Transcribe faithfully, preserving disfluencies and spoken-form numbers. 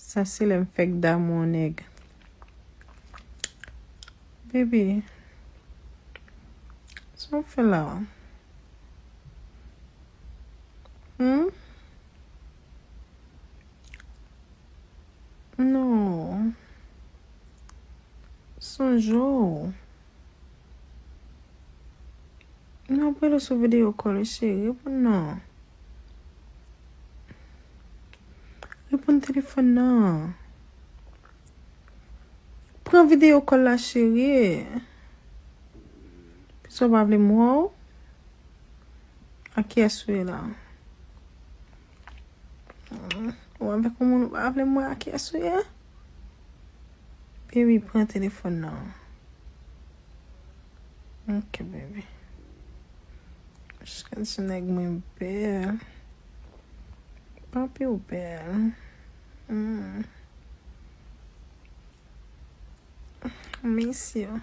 Sa se lè m fèk damou yon nèg. Baby, sa w fè la? Hmm? Non. Sonje w. Non, m ap rele w sou videyo call, cheri. Reponn non. Reponn telefòn nan. Pran videyo call la, cheri. Pito w pa vle m wè w? A kiyès ou ye la? Ou avèk yon moun ou pa vle m wè, a kiyès ou ye? Baby, pran telefòn nan. Ok, baby. Jiska di nèg mwen bèl. Papi ou bèl. Hmm. Miss you.